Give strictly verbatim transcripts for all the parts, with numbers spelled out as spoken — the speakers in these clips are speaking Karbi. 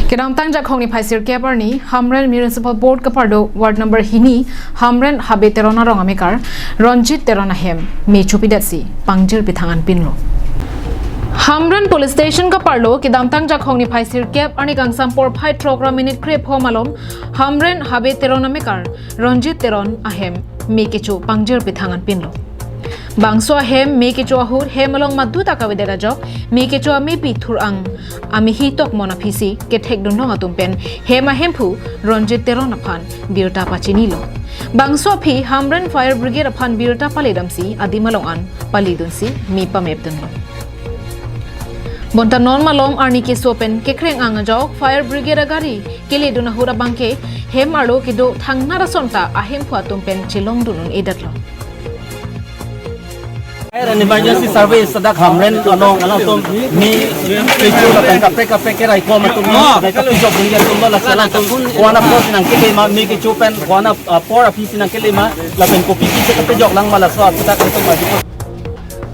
Kedamtang Jakhong niphai sirkep arni Hamren Municipal Board kaparlo ward number hini Hamren Habe Teron arong amekar Ronjit Teron ahem me chopidetsi pangjir pithang anpinlo. Hamren Police Station kaparlo kedamtang Jakhong niphai sirkep arni kangsam porphai throk ra minute krepho malom Hamren Habe Teron amekar Ronjit Teron ahem me kecho pangjir pithang anpinlo. Bangso ahem me kecho ahut hem along madu ta kavedet ajok me kecho amepi thur-ang amehi tokmon aphisi kethekdun long atum pen hem ahemphu Ronjit Teron aphan birta pachinilo. Bangso aphi Hamren Fire Brigade aphan birta palidamsi adim along an palidunsi me pamepdunlo. Bonta non malom arni keso pen kekreng-ang ajok Fire Brigade agari keledun ahut abangke hem arlo kedo thangnat asonta ahemphu atum pen chelongdun un-edetlo. Fire and Emergency Service dak Hamren along along tum me kecho lapen kaprek kaprek keraikom atum no dak kapejok bungya tum la sala tum ko-an apor si nangkele ma me kecho pen ko-an ap- apor aphisi nangkele ma lapen kopi pisi kapejok lang ma laso atum dak tum ma.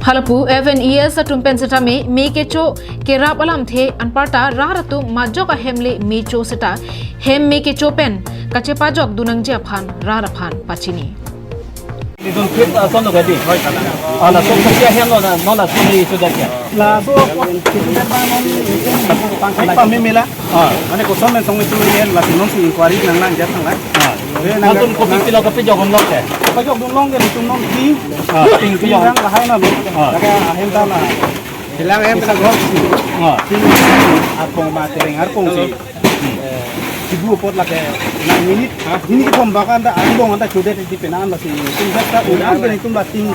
Halapu F N E S atum pen setame me kecho kerap alamthe anparta rat atum majok ahem le mecho seta hem me kecho pen kachepajokdun nangji aphan rat aphan pachini. Idun phit ason lo gadi. Ala sok sok ya hen lo na, no la sok ni sudah ya. Laso pangkai pamimila. Ah. Mane koson men song itu yen la non si inquiry nang nang jat nang la. Ah. Eh, nang Atum kopi pilo kopi jogom lo ke. Pajokdun long ke tum non ting. Ah, ting Ting pilo. Rang lahai na lo. Ah. Laga ahem ta la. Hilang em sa gok si. Ah. Ting arpong ma tereng arpong si. Eh, sibu apot lake nang minute, ha? Nini kethom bak anta, angbong anta chodet di penang lasi. Ting dak ta ulang ke tum la ting.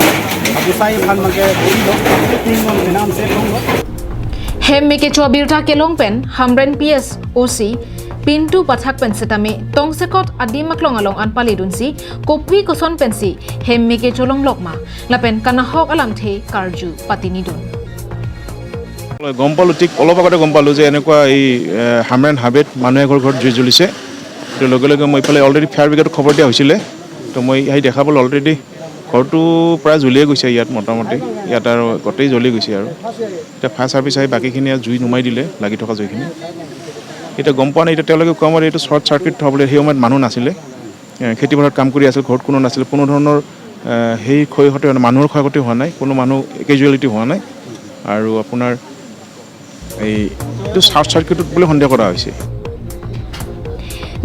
Abu sai phan make bori do. Ting non penang se thong do. Hem me kecho abirta kelong pen Hamren P S O C Pintu Pathak pen setame tongsekot adim aklong along an palidunsi kopi koson pensi hem me kecho longlok ma lapen kanahok alamthe karju patinidun. গম পালোঁ, ঠিক অলপ আগতে গম পালোঁ যে এনেকুৱা এই, এ, হামৰেণ হাবেত মানুহ এঘৰ ঘৰত জুই জ্বলিছে। তো লগে লগে মই ইফালে already ফায়াৰ ব্ৰিগেডক খবৰ দিয়া হৈছিলে। তো মই আহি দেখা পালোঁ already ঘৰটো প্ৰায় জ্বলিয়ে গৈছে ইয়াত মোটামুটি। ইয়াত আৰু গোটেই জ্বলি গৈছে আৰু। এতিয়া ফায়াৰ চাৰ্ভিচ আহি বাকীখিনি ইয়াত জুই নুমাই দিলে, লাগি থকা জুইখিনি। এতিয়া গম পোৱা নাই, এতিয়া তেওঁলোকে কোৱা মতে এইটো শ্বৰ্ট চাৰ্কিট হোৱা বুলি, সেই সময়ত মানুহ নাছিলে। এ, খেতিপথাৰত কাম কৰি আছিল, ঘৰত কোনো নাছিল, কোনো ধৰণৰ, এ, সেই ক্ষয় ক্ষতি হোৱা নাই, মানুহৰ ক্ষয় ক্ষতি হোৱা নাই, কোনো মানুহ কেজুৱেলিটি হোৱা নাই। আৰু আপোনাৰ এই এইটো শ্বৰ্ট চাৰ্কিট বুলি সন্দেহ কৰা হৈছে।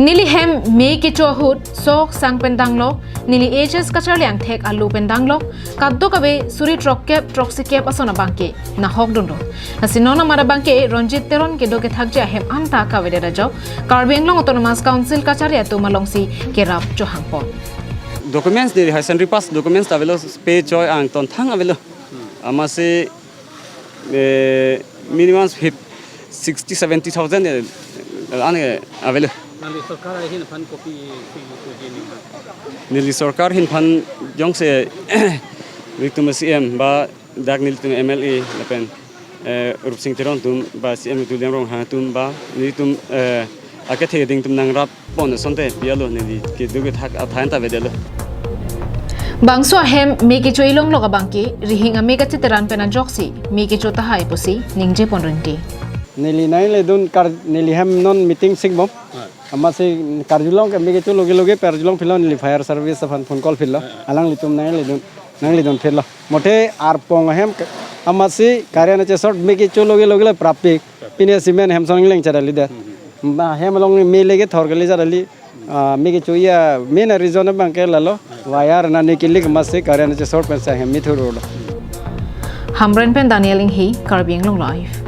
Neli hem me kecho ahut sok sang pen danglok, neli H S kacharli angthek alo pen danglok, kadokave suri throkkep throksikep ason abangke nahokdunlo. Lasi non amat abangke Ronjit Teron kedo kethakji ahem anta kavedet ajok Karbi Anglong Autonomous Council kachari atum alongsi kerap chohangpon. Documents neli Haisen Ripas documents ta avelo, pe choi angton thang avelo. Amatsi, eh, minimum fif- sixty, seventy thousand, eh, an, eh, avelo. Nangli sorkar ahin aphan kopi si puji ni? Neli sorkar ahin aphan jongsi nelitum C M ba dak nelitum M L A lapen, eh, Rupsing Teron atum ba C M Tuliram Ronghang atum ba nelitum, eh, akethe ding atum nangrap pon asonte pi alo neli kedo kethak athai anta avedetlo. Bangso ahem me kecho ilonglok abangke rihing ame kacheteran pen ajoksi me kecho tahai pusi ningje pon rinti. Neli nangledun kar neli hem non meeting sikbom. Amatsi karjulong ke me kecho loge loge perjulong philo neli fire service aphan phone call philo. Alanglitum nangledun nangledun philo. Mothe arpong ahem ke, amatsi karyan ache sort me kecho loge loge le prapik. Pine cement hem son leng chara leader. Ma hem along me lege thor ke le chara li. Ah, me kecho ya main reason abangke lalo. Wire na ne kilik amatsi karyan ache sort pensi hem me thurlo. Hamren pen Daniel Inghi, Karbi Anglong Live.